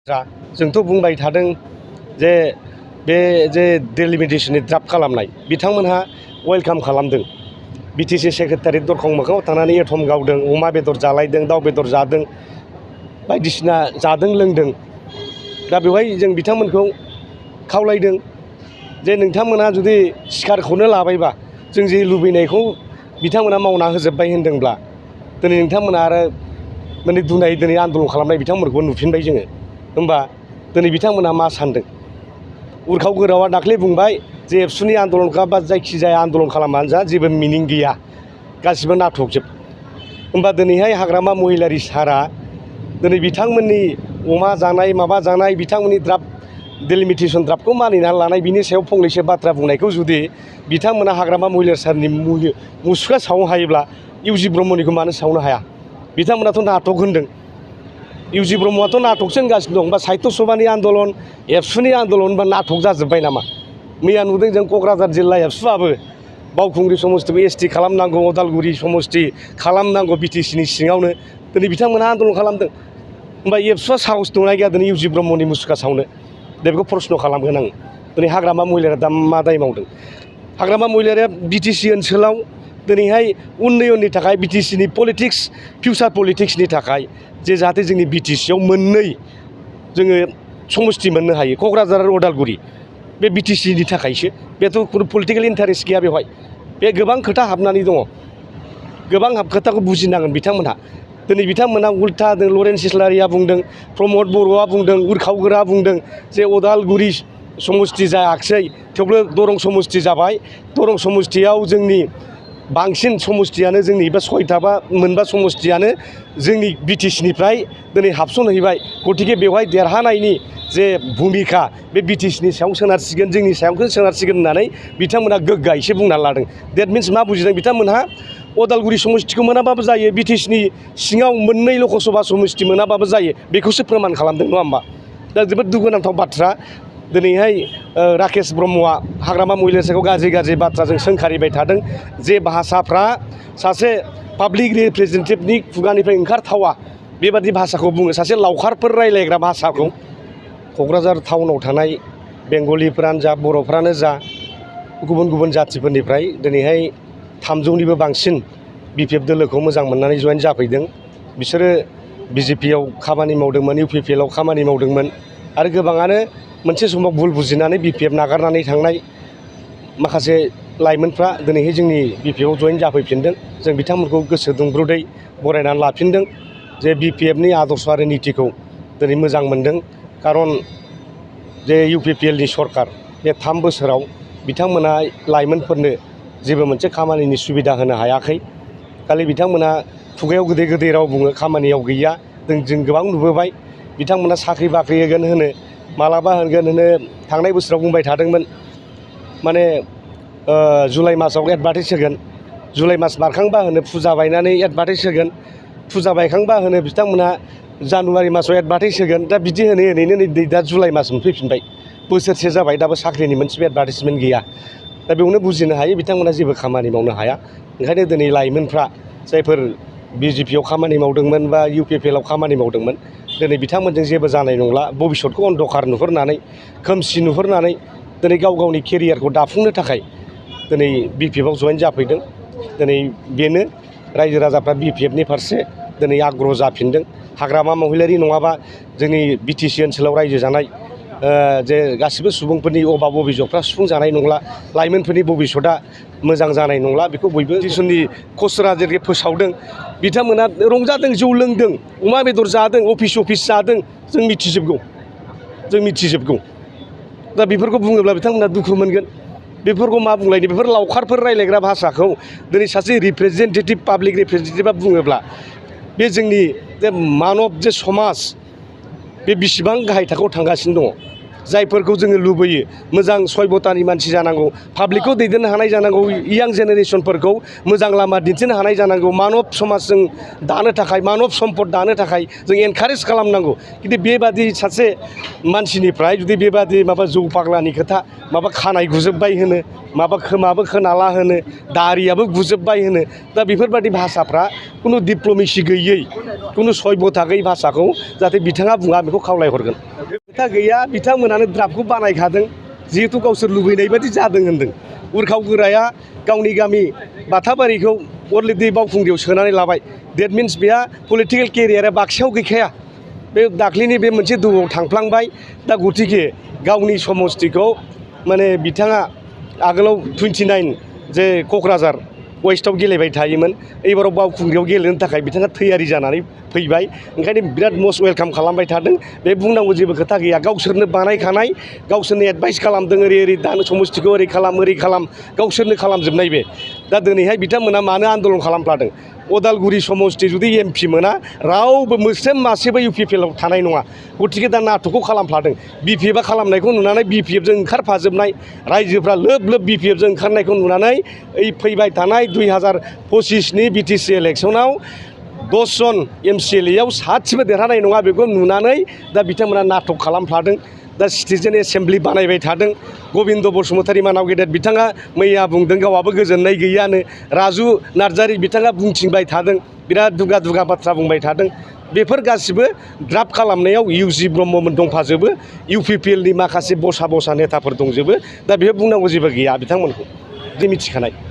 जोंथ' बुंबाय थादों जे बे जे डेलिमिटेसननि ड्राफ्ट खालामनाय बिथांमोनहा वेलकाम खालामदों। बिटिसि सेक्रेटारि दरखं मोखाङाव थांनानै एटम गावदों, अमा बेदर जालायदों, दाउ बेदर जादों, बायदिसिना जादों लोंदों। दा बेवहाय जों बिथांमोनखौ खावलायदों जे नोंथांमोना जुदि सिखारखौनो लाबायबा जों जे लुबैनायखौ बिथांमोना मावना होजोब्बाय होनदोंब्ला दिनै नोंथांमोना आरो माने दिनै आन्दलन खालामनाय बिथांमोनखौ नुफिनबाय जोङो। होमबा दिनै बिथांमोना मा सानदों? उरखाव गोरावा दाख्लै बुंबाय जे एबसुनि आन्दलनखा बा जायखिजाया आन्दलन खालामानो जा जेबो मिनिं गैया, गासिबो नाटकजोब। होमबा दिनैहाय हाग्रामा महिलारि सारा दिनै बिथांमोननि अमा जानाय माबा जानाय बिथांमोननि ड्राफ्ट डेलिमिटेसन ड्राफ्टखौ मानिनानै लानाय बिनि सायाव फंनैसो बाथ्रा बुंनायखौ जुदि बिथांमोना हाग्रामा महिलारि सारनि मुसुखा सावनो हायोब्ला इउजि ब्रह्मनिखौ मानो सावनो हाया? बिथांमोनाथ' नाटक होनदों। इउजि ब्रह्मआथ' नाटकसो होनगासिनो दं। बा साहित्य सभानि आन्दलन, एबसुनि आन्दलन बा नाटक जाजोब्बाय नामा? मैया नुदों जों क'क्राझार जिल्ला एबसुआबो बावखुंग्रि समस्तिखौ एसटि खालामनांगौ, अदालगुरि समस्ति खालामनांगौ बिटिसिनि सिङावनो दिनै बिथांमोना आन्दलन खालामदों। होमबा एबसुआ साहस दंना गैया दिनै इउजि ब्रह्मनि मुसुखा सावनो? दा बेखौ प्रश्न खालामगोन आं। दिनै हाग्रामा महिलारिया दा मा दाय मावदों? हाग्रामा महिलारिया बिटिसि ओनसोलाव दिनैहाय उन्नयननि थाखाय बिटिसिनि पलिटिक्स, फिउचार पलिटिक्सनि थाखाय जे जाहाथे जोंनि बिटिसिआव मोननै जोङो समस्ति मोननो हायो, क'क्राझार आरो अदालगुरि, बे बिटिसिनि थाखायसो। बेथ' खुनु पलिटिकेल इन्टारेस्ट गैया बेवहाय। बे गोबां खोथा हाबनानै दङ। गोबां खोथाखौ बुजिनांगोन बिथांमोनहा। दिनै बिथांमोनहा उल्था लरेन्स इस्लारिया बुंदों, प्रमद बर'आ बुंदों, उरखाव गोरा बुंदों जे अदालगुरि समस्ति जायाखिसै थेवबो दरं समस्ति जाबाय। दरं समस्तियाव जोंनि बांसिन समस्तियानो जोंनि बा 6टा बा मोनबा समस्तियानो जोंनि बिटिसिनिफ्राय दिनै हाबसनहैबाय। गतिके बेवहाय देरहानायनि जे भुमिका बे बिटिसिनि सायाव सोनारसिगोन, जोंनि सायावसो सोनारसिगोन होननानै बिथांमोना गोग्गायैसो बुंनानै लादों। देट मिन्स मा बुजिदों बिथांमोनहा? अदालगुरि समस्तिखौ मोनाबाबो जायो, बिटिसिनि सिङाव मोननै लकसभा समस्ति मोनाबाबो जायो, बेखौसो फोरमान खालामदों, नङा होमबा? दा जोबोद दुखुनांथाव बाथ्रा। दिनैहाय राकेश ब्रह्मआ हाग्रामा महिलारि सारखौ गाज्रि बाथ्राजों सोंखारिबाय थादों जे भाषाफ्रा सासे पाब्लिक रिप्रेजेन्टेटिभनि खुगानिफ्राय ओंखारथावा बेबादि भाषाखौ बुङो। सासे लावखारफोर रायलायग्रा भाषाखौ क'क्राझार टाउनाव थानाय बेंगलिफोरानो जा, बर'फ्रानो जा, गुबुन जाथिफोरनिफ्राय दिनैहाय 300निबो बांसिन बिपिएफ दोलोखौ मोजां मोननानै जयेन जाफैदों। बिसोरो बिजेपिआव खामानि मावदोंमोन, इउपिपिएलआव खामानि मावदोंमोन आरो गोबाङानो मोनसे समाव भुल बुजिनानै बिपिएफ नागारनानै थांनाय माखासे लाइमोनफ्रा दिनैहाय जोंनि बिपिएफआव जयेन जाफैफिनदों। जों बिथांमोनखौ गोसो दुंब्रुदै बरायनानै लाफिनदों जे बिपिएफनि आदर्श आरो नितिखौ दिनै मोजां मोनदों। खारन जे इउपिपिएलनि सरकार बे 3 बोसोराव बिथांमोना लाइमोनफोरनो जेबो मोनसे खामानिनि सुबिदा होनो हायाखै। खालि बिथांमोना खुगायाव गोदै राव बुङो, खामानियाव गैया। जों गोबां नुबोबाय। बिथांमोना साख्रि बाख्रि होगोन होनो, मालाबा होगोन होनो, थांनाय बोसोराव बुंबाय थादोंमोन माने जुलाइ मासाव एडभार्टाइज होगोन, जुलाइ मास बारखांबा होनो फुजा बायनानै एडभार्टाइज होगोन, फुजा बायखांबा होनो बिथांमोनहा जानुवारि मासाव एडभार्टाइज होगोन। दा बिदि होनैनो नै दा जुलाइ मास मोनफैफिनबाय, बोसोरसे जाबाय, दाबो साख्रिनि मोनसेबो एडभार्टाइजमेन्ट गैया। दा बेयावनो बुजिनो हायो बिथांमोना जेबो खामानि मावनो हाया। ओंखायनो दिनै लाइमोनफ्रा जायफोर बिजेपिआव खामानि मावदोंमोन बा इउपिपिएलआव खामानि मावदोंमोन, दिनै बिथांमोनजों जेबो जानाय नंला। भबिष्यतखौ अन्धकार नुहुरनानै, खोमसि नुहुरनानै दिनै गावनि केरियारखौ दाफुंनो थाखाय दिनै बिपिएफआव जयेन जाफैदों। दिनै बेनो रायजो राजाफ्रा बिपिएफनि फारसे दिनै आग्रह जाफिनदों। हाग्रामा महिलारि नङाबा जोंनि बिटिसि ओनसोलाव रायजो जानाय जे गासिबो सुबुंफोरनि अभाब अभिजगफ्रा सुफुंजानाय नंला, लाइमोनफोरनि भबिष्यतआ मोजां जानाय नंला। बेखौ बयबो जिसुनि खसरा जेरै फोसावदों, बिथांमोना रंजादों, जौ लोंदों, अमा बेदर जादों, अफिस जादों, जों मिथिजोबगौ। दा बेफोरखौ बुङोब्ला बिथांमोना दुखु मोनगोन। बेफोरखौ मा बुंलायनो? बेफोर लावखारफोर रायलायग्रा भाषाखौ दिनै सासे रिप्रेजेन्टेटिभ, पाब्लिक रिप्रेजेन्टेटिभआ बुङोब्ला बे जोंनि जे मानब जे समाज बे बिसिबां गाहाय थाखोआव थांगासिनो दङ। जायफोरखौ जोङो लुबैयो मोजां सयबतानि मानसि जानांगौ, पाब्लिकखौ दैदेननो हानाय जानांगौ, यां जेनेरेसनफोरखौ मोजां लामा दिन्थिनो हानाय जानांगौ, मानब समाज जों दानो थाखाय, मानब सम्पद दानो थाखाय जों एनकारेज खालामनांगौ। खिन्थु बेबादि सासे मानसिनिफ्राय जुदि बेबादि माबा जौ फाग्लानि खोथा माबा खानाय गुजोब्बाय होनो माबा खोमाबो खोनाला होनो दारियाबो गुजोब्बाय होनो दा बेफोरबादि भाषाफ्रा खुनु डिप्ल'मेसि गैयै खुनु सभ्यता गैयै भाषाखौ जाहाथे बिथाङा बुङा बेखौ खावलायहरगोन खोथा गैया बिथांमोनानो द्राफ्टखौ बानायखादों जिहेतु गावसोर लुबैनाय बादि जादों होनदों उरखाव गोराया गावनि गामि बाथाबारिखौ अलरेडि बावखुंग्रियाव सोनानै लाबाय डेट मिन्स बेहा पलिटिकेल केरियारा बाक्सायाव गैखाया बे दाख्लैनि बे मोनसे दौआव थांफ्लांबाय दा गतिके गावनि समस्तिखौ माने बिथाङा आगोलाव 29 जे क'क्राझार वेस्टआव गेलेबाय थायोमोन एबाराव बावखुंग्रियाव गेलेनो थाखाय बिथाङा थैयारि जानानै फैबाय ओंखायनो बिराद मस्ट वेलकाम खालामबाय थादों बे बुंनांगौ जेबो खोथा गैया गावसोरनो बानायखानाय गावसोरनो एडभाइस खालामदों ओरै दानो समस्तिखौ ओरै खालाम गावसोरनो खालामजोबनाय बे दा दिनैहाय बिथांमोना मानो आन्दलन खालामफ्लादों अदालगुरि समस्ति जुदि एमपि मोना रावबो मोस्रोम मासेबो इउपिपिएलआव थानाय नङा गतिके दा नाटकखौ खालामफ्लादों बिपिएफआ खालामनायखौ नुनानै बिपिएफजों ओंखारफाजोबनाय रायजोफ्रा लोब लोब बिपिएफजों ओंखारनायखौ नुनानै ओइ फैबाय थानाय 2025नि बिटिसि इलेक्सनाव 10 जन एमसिएलएआव सासेबो देरहानाय नङा बेखौ नुनानै दा बिथांमोना नाटक खालामफ्लादों दा सिटिजेन एसेम्बलि बानायबाय थादों गबिन्द बसुमतारी मानाव गेदेर बिथाङा मैया बुंदों गावहाबो गोजोननाय गैयानो राजु नार्जारी बिथाङा बुंथिंबाय थादों बिराद दुगा दुगा बाथ्रा बुंबाय थादों बेफोर गासिबो ड्राफ्ट खालामनायाव इउजि ब्रह्ममोन दंफाजोबो इउपिपिएलनि माखासे बसा नेताफोर दंजोबो दा बेखौ बुंनांगौ जेबो गैया बिथांमोनखौ जों मिथिखानाय